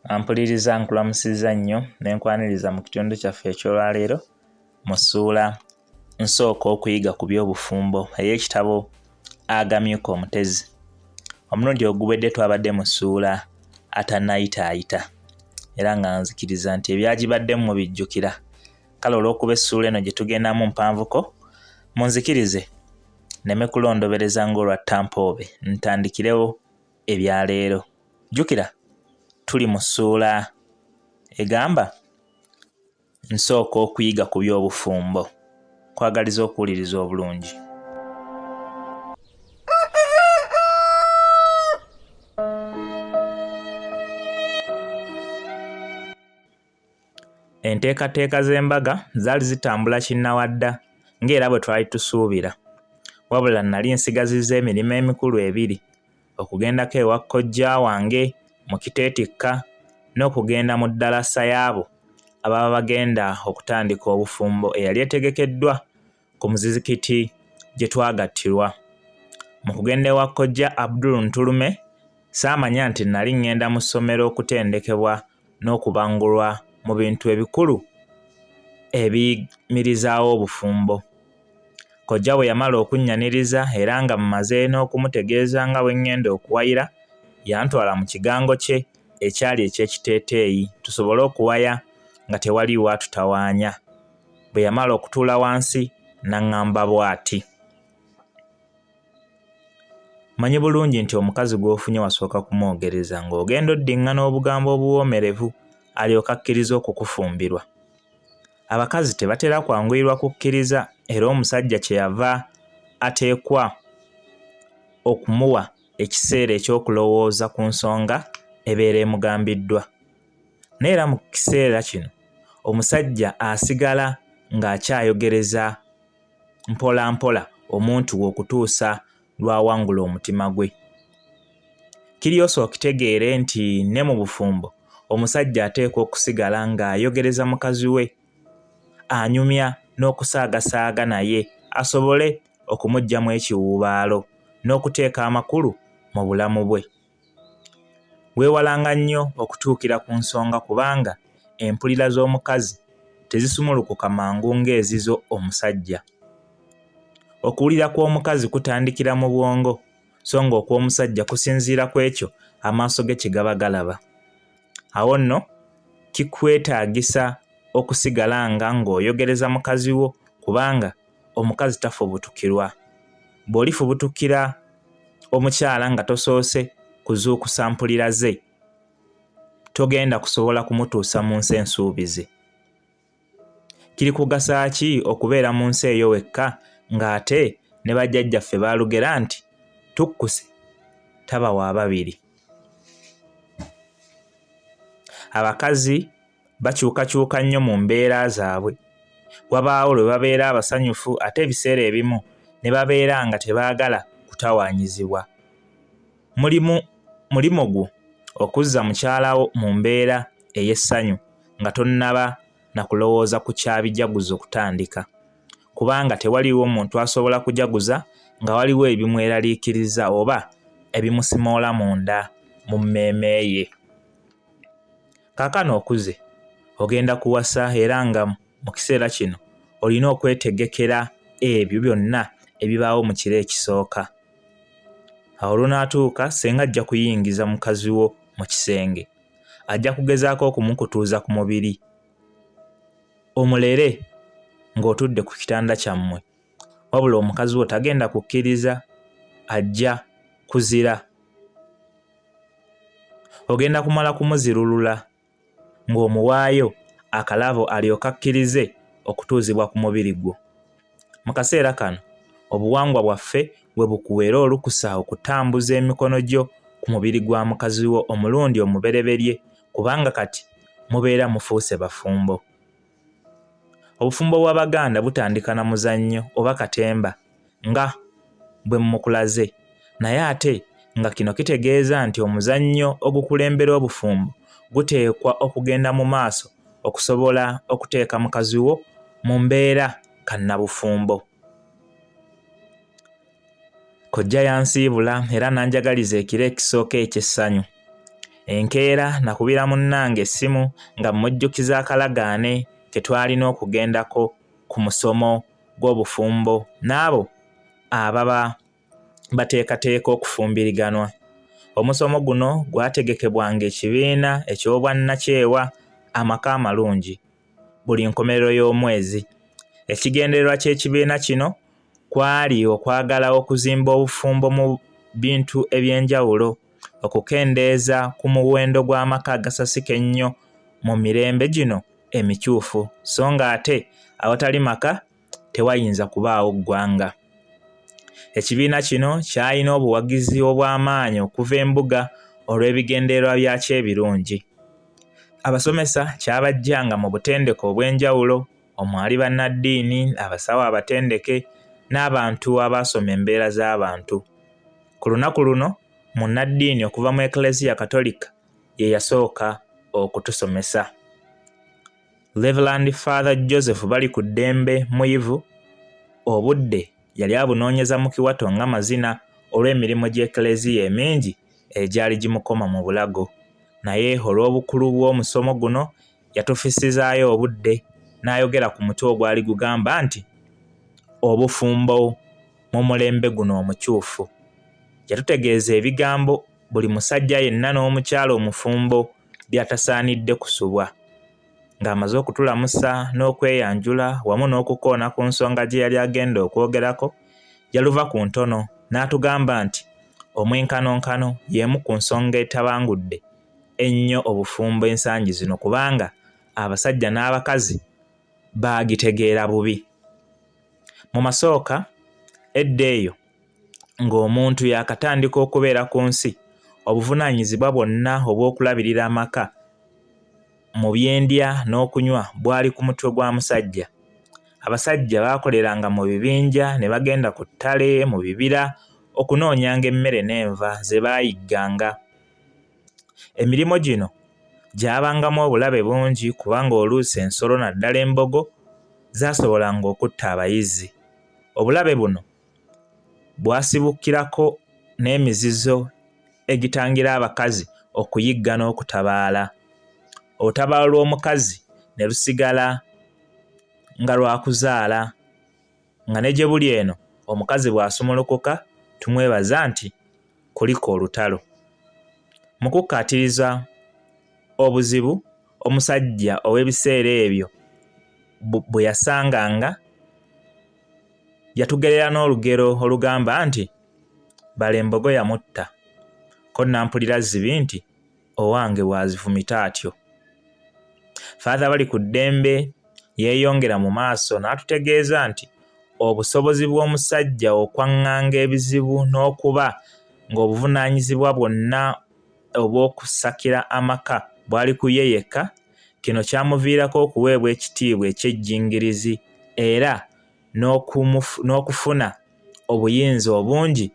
Ampuliriza nkulamusizza nnyo ne nkwaniriza mu kitundu kyaffe eky'olwaleero mu ssuula Nsooka okuyiga ku by'obufumbo ey'ekitabo Agamyuka Omutezi. Omulundi oguwedde twabadde mu ssuula Atannayitaayita era nga nzikiriza nti ebyagibaddemu mubijjukira. Kale olw'okuba essuula eno gye tugendamu mpanvuko, munzikirize nneme kulondobereza ng'olwa Ttampoobe ntandikirewo ebya leero. Jjukira tuli mu ssuula egamba nsooka okuyiga ku by'obufumbo. Nkwagaliza okuwuliriza obulungi. Enteekateeka z'embaga zaali zitambula kinnawadda ng'era bwe twali tusuubira. Wabula nnali nsigazizza emirimu emikulu ebiri, okugendako ewa kojja wange mu Kiteetikka n'okugenda mu ddalasa y'abo ababa bagenda okutandika obufumbo eyali etegekeddwa ku muzizikiti gye twagattirwa. Mu kugenda ewa kojja Abdul Ntulume, saamanya nti nnali ŋŋenda mu ssomero okutendekebwa n'okubangulwa mu bintu ebikulu ebiyimirizaawo obufumbo. Kojja bwe yamala okunnyaniriza era nga mmaze n'okumutegeeza nga bwe ŋŋenda okuwayira, yantwala mu kigango kye ekyali eky'ekiteeteeyi tusobole okuwaya nga tewaliiwo atutawaanya. Bwe yamala okutuula wansi n'aŋŋamba bw'ati. Mmanyi bulungi nti omukazi gw'ofunye wasooka kumwogereza ng'ogenda oddiŋŋana obugambo obuwoomerevu alyoke akkirize okukufumbirwa. Abakazi tebatera kwanguyirwa kukkiriza era omusajja kye yava ateekwa okumuwa ekiseera eky'okulowooza ku nsonga ebeera emugambiddwa. Naye era mu kiseera kino omusajja asigala ng'akyayogereza mpolampola omuntu we okutuusa lw'awangula omutima gwe. Kiryosa okitegeere nti ne mu bufumbo omusajja ateekwa okusigala ng'ayogereza mukazi we, anyumya n'okusaagasaaga naye asobole okumuggyamu ekiwuubaalo n'okuteeka amakulu mu bulamu bwe. Weewalanga nnyo okutuukira ku nsonga kubanga empulira z'omukazi tezisumulukuka mangu ng'ezizo omusajja. Okuwulira kw'omukazi kutandikira mu bwongo so ng'okw'omusajja kusinziira ku ekyo amaaso ge kye gaba galaba. Awo nno kikwetaagisa okusigala nga ng'oyogereza mukazi wo kubanga omukazi tafubutukirwa. Bw'olifubutukira omukyala nga tosoose kuzuukusa mpulira ze, togenda kusobola kumutuusa mu nsi ensuubize. Kirikugasa ki okubeera mu nsi eyo wekka ng'ate ne bajjajjaffe baalugera nti tukkuse taba wa babiri. Abakazi bakyukakyuka nnyo mu mbeera zaabwe. Wabaawo lwe babeera abasanyufu ate ebiseera ebimu ne babeera nga tebaagala kutawaanyizibwa. Mulimu mulimo gwo okuzza mukyala wo mu mbeera ey'essanyu nga tonnaba na kulowooza ku kya bijaguzo kutandika kubanga tewaliiwo muntu asobola kujaguza nga waliwo ebimweraliikiriza oba ebimusimoola munda mu mmeeme ye. Kaakano okuze, ogenda kuwasa era nga mu kiseera kino olina okwetegekera ebyo byonna ebibaawo mu kiro ekisooka. Awo olunaatuuka ssenga ajja kuyingiza mukazi wo mu kisenge. Ajja kugezaako okumukutuuza ku mubiri omulere ng'otudde ku kitanda kyammwe. Wabula omukazi wo tagenda kukkiriza, ajja kuzira. Ogenda kumala kumuzirulula ng'omuwaayo akalabo alyoke akkirize okutuuzibwa ku mubiri gwo. Mu kaseera kano obuwangwa bwaffe we bukuweera olukusa okutambuza emikono gyo ku mubiri gwa mukazi wo omulundi omubereberye kubanga kati mubeera mufuuse bafumbo. Obufumbo bw'Abaganda butandika na muzannyo oba katemba nga bwe mmukulaze naye ate nga kino kitegeeza nti omuzannyo ogukulembera obufumbo guteekwa okugenda mu maaso okusobola okuteeka mukazi wo mu mbeera kannabufumbo. Kojja yansiibula era n'anjagaliza ekiro ekisooka eky'essanyu. Enkeera nakubira munnange essimu nga mmujjukiza akalagaane ke twalina okugendako ku musomo gw'obufumbo n'abo ababa bateekateeka okufumbiriganwa. Omusomo guno gwategekebwanga ekibiina eky'obwannakyewa Amaka Amalungi buli nkomerero y'omwezi. Ekigendererwa ky'ekibiina kino kwali okwagala okuzimba obufumbo mu bintu eby'enjawulo, okukendeeza ku muwendo gw'amaka agasasika ennyo mu mirembe gino emikyufu so ng'ate awatali maka tewayinza kubaawo ggwanga. Ekibiina kino kyalina obuwagizi obw'amaanyi okuva embuga olw'ebigendererwa byakyo ebirungi. Abasomesa kyabajjanga mu butendeke obw'enjawulo omwali bannaddiini, abasawo abatendeke n'abantu abaasoma embeera z'abantu. Ku lunaku luno, munnaddiini okuva mu Eklezia Katolika ye yasooka okutusomesa. Reverand Father Joseph Balikuddembe Muyivu obudde yali abunoonyeza mu kiwato nga mazina olw'emirimu gy'Eklezia emingi egyali gimukoma mu bulago. Naye olw'obukulu bw'omusomo guno yatufissizaayo obudde n'ayogera ku mutwe ogwali gugamba nti obufumbo mu mulembe guno omukyufu. Yatutegeeza ebigambo buli musajja yenna n'omukyala omufumbo by'atasaanidde kusubwa. Ng'amaze okutulamusa n'okweyanjula wamu n'okukoona ku nsonga gye yali agenda okwogerako, yaluva ku ntono n'atugamba nti omwenkanonkano y'emu ku nsonga etabangudde ennyo obufumbo ensangi zino kubanga abasajja n'abakazi baagitegeera bubi. Mu masooka edda eyo ng'omuntu yaakatandika okubeera ku nsi, obuvunaanyizibwa bwonna obw'okulabirira amaka mu by'endya n'okunywa bwali ku mutwe gwa musajja. Abasajja baakoleranga mu bibinja ne bagenda ku ttale, mu bibira okunoonyanga emmere n'enva ze baayigganga. Emirimu gino gyabangamu obulabe bungi kubanga oluusi ensolo naddala embogo zaasobolanga okutta abayizzi. Obulabe buno bwasibukirako n'emizizo egitangira abakazi okuyigga n'okutabaala. Olutabaalo lw'omukazi ne lusigala nga lwakuzaala nga ne gye buli eno omukazi bw'asumulukuka tumwebaza nti kulika olutalo. Mu kukkaatiriza obuzibu omusajja ow'ebiseera ebyo bwe yasanganga Yatugerera n'olugero olugamba nti bala embogo yamutta ko nampulira zibi nti owange bw'azifumita atyo. Father Balikuddembe yeeyongera mu maaso n'atutegeeza nti obusobozi bw'omusajja okwaŋŋanga ebizibu n'okuba ng'obuvunaanyizibwa bwonna obw'okusakira amaka bwali ku ye yekka, kino kyamuviirako okuweebwa ekitiibwa eky'ejjingirizi era n'okufuna obuyinza obungi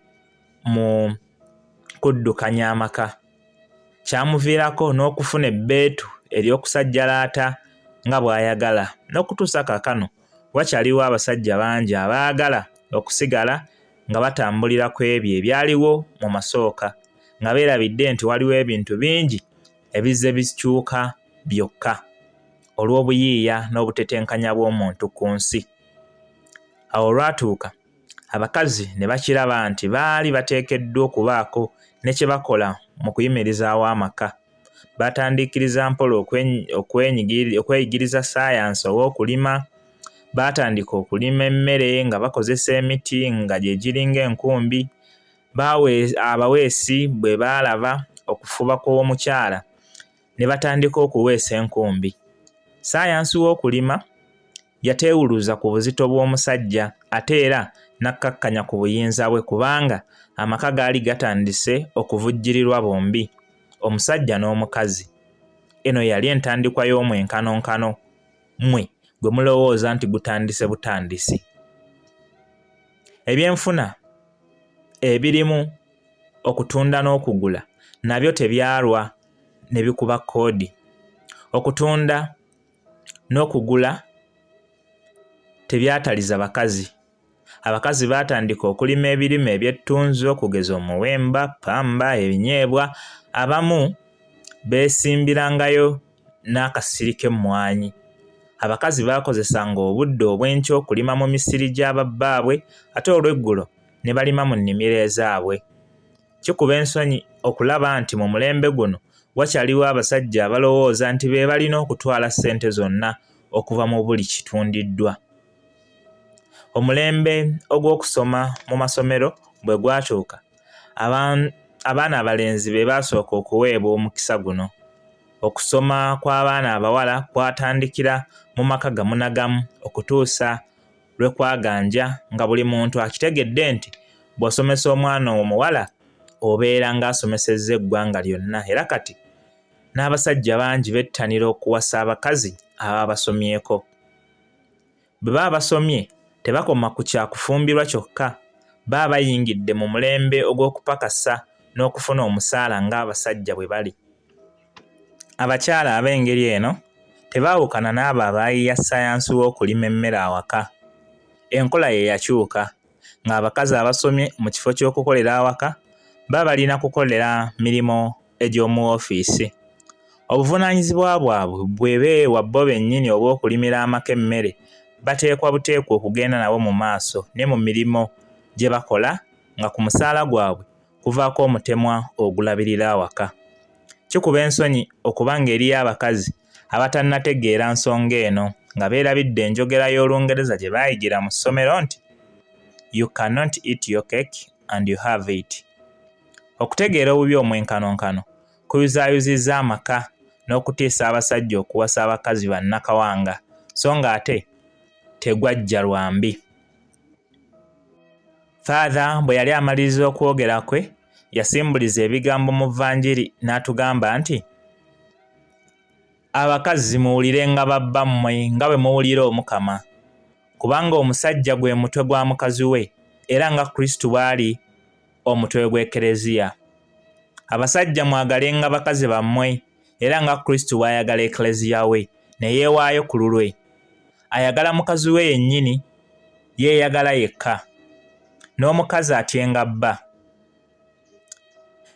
mu kuddukanya amaka. Kyamuviirako n'okufuna ebbeetu ery'okusajjalaata nga bw'ayagala n'okutuusa kaakano wakyaliwo abasajja bangi abaagala okusigala nga batambulira ku ebyo ebyaliwo mu masooka nga beerabidde nti waliwo ebintu bingi ebizze bikyuka byokka olw'obuyiiya n'obutetenkanya bw'omuntu ku nsi. Awo olwatuuka abakazi ne bakiraba nti baali bateekeddwa okubaako ne kye bakola mu kuyimirizaawo amaka. Baatandiikiriza mpola okweyigiriza ssaayansi ow'okulima. Baatandika okulima emmere nga bakozesa emiti nga gye giringa enkumbi. Abaweesi bwe baalaba okufuba kw'omukyala ne batandika okuweesa enkumbi. Ssaayansi w'okulima yateewuluza ku buzito bw'omusajja ate era n'akkakkanya ku buyinza bwe kubanga amaka gaali gatandise okuvujjirirwa bombi, omusajja n'omukazi. Eno yali entandikwa y'omwenkanonkano mmwe gwe mulowooza nti gutandise butandisi. Ebyenfuna ebirimu okutunda n'okugula nabyo tebyalwa ne bikuba kkoodi. Okutunda n'okugula tebyataliza bakazi. Abakazi baatandika okulima ebirime eby'ettunzi okugeza omuwemba, ppamba, ebinyeebwa. Abamu Beesimbirangayo n'akasiri k'emmwanyi. Abakazi baakozesanga obudde obw'enkya okulima mu misiri gya babbaabwe ate olw'eggulo ne balima mu nnimiro ezaabwe. Kikuba ensonyi okulaba nti mu mulembe guno wakyaliwo abasajja abalowooza nti be balina okutwala ssente zonna okuva mu buli kitundiddwa. Omulembe ogw'okusoma mu masomero bwe gwatuuka, abaana abalenzi be baasooka okuweebwa omukisa guno. Okusoma kw'abaana abawala kwatandikira mu maka gamu na gamu okutuusa lwe kwaganja nga buli muntu akitegedde nti bw'osomesa omwana omuwala obeera ng'asomesezza eggwanga lyonna era kati n'abasajja bangi bettanira okuwasa abakazi ababa basomyeko. Bwe baba basomye tebakoma ku kya kufumbirwa kyokka, baba bayingidde mu mulembe ogw'okupakasa n'okufuna omusaala ng'abasajja bwe bali. Abakyala ab'engeri eno tebaawukana n'abo abaayiiya ssaayansi w'okulima emmere awaka. Enkola ye yakyuka, ng'abakazi abasomye mu kifo ky'okukolera awaka baba balina kukolera mirimu egy'omu woofiisi. Obuvunaanyizibwa bwabwe bwe beewa bo bennyini obw'okulimira amaka emmere bateekwa buteekwa okugenda nabwo mu maaso ne mu mirimu gye bakola nga ku musaala gwabwe kuvaako omutemwa ogulabirira awaka. Kikuba ensonyi okuba ng'eriyo abakazi abatannategeera nsonga eno nga beerabidde enjogera y'Olungereza gye baayigira mu ssomero nti You cannot eat your cake and you have it. Okutegeera obubi omwenkanonkano kuyuzaayuzizza amaka n'okutiisa abasajja okuwasa abakazi bannakawanga so ng'ate tegwajja lwambi. Father bwe yali amaliriza okwogera kwe yasimbuliza ebigambo mu vanjiri n'atugamba nti Abakazi muwulirenga babbammwe nga bwe muwulira Omukama, kubanga omusajja gwe mutwe gwa mukazi we, era nga Kristo bw'ali omutwe gw'Ekereziya. Abasajja mwagalenga bakazi bammwe, era nga Kristo bw'ayagala Ekleziya we, ne yeewaayo ku lulwe. Ayagala mukazi we yennyini, yeeyagala yekka. N'omukazi atyenga bba.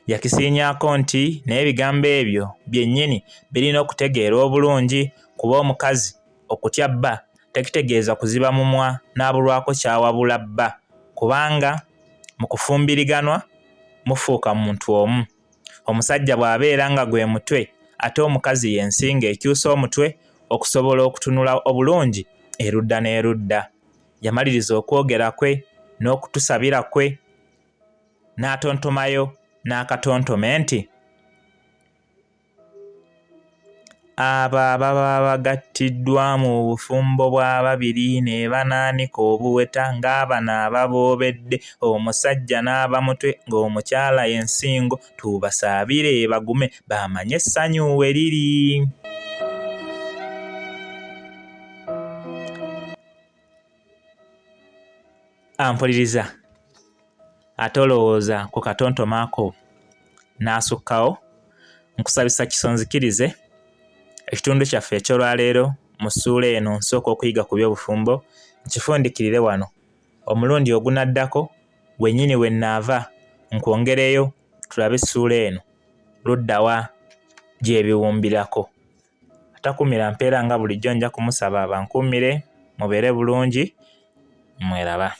Yakisiinyaako nti n'ebigambo ebyo byennyini birina okutegeerwa obulungi kuba omukazi okutya bba tekitegeeza kuziba mumwa n'abulwako ky'awabula bba kubanga mu kufumbiriganwa mufuuka muntu omu. Omusajja bw'abeera nga gwe mutwe ate omukazi y'ensingo ekyusa omutwe okusobola okutunula obulungi erudda n'erudda. Yamaliriza okwogera kwe n'okutusabira kwe n'atontomayo n'akatontome nti abo ababa bagattiddwa mu bufumbo bw'ababiri ne banaanika obuweta ng'abano ababoobedde omusajja n'aba mutwe ng'omukyala y'ensingo tubasaabire bagume bamanye essanyu we liri. Ampuliriza ate olowooza ku katontome ako n'asukkawo, nkusabisa kisa onzikirize ekitundu kyaffe eky'olwaleero mu ssuula eno nsooka okuyiga ku by'obufumbo nkifundikirire wano. Omulundi ogunaddako wennyini we nnaava nkwongereyo tulabe essuula eno ludda wa gy'ebiwumbirako. Atakuumira mpeera nga bulijjo nja kumusaba abankuumire, mubeere bulungi, mweraba.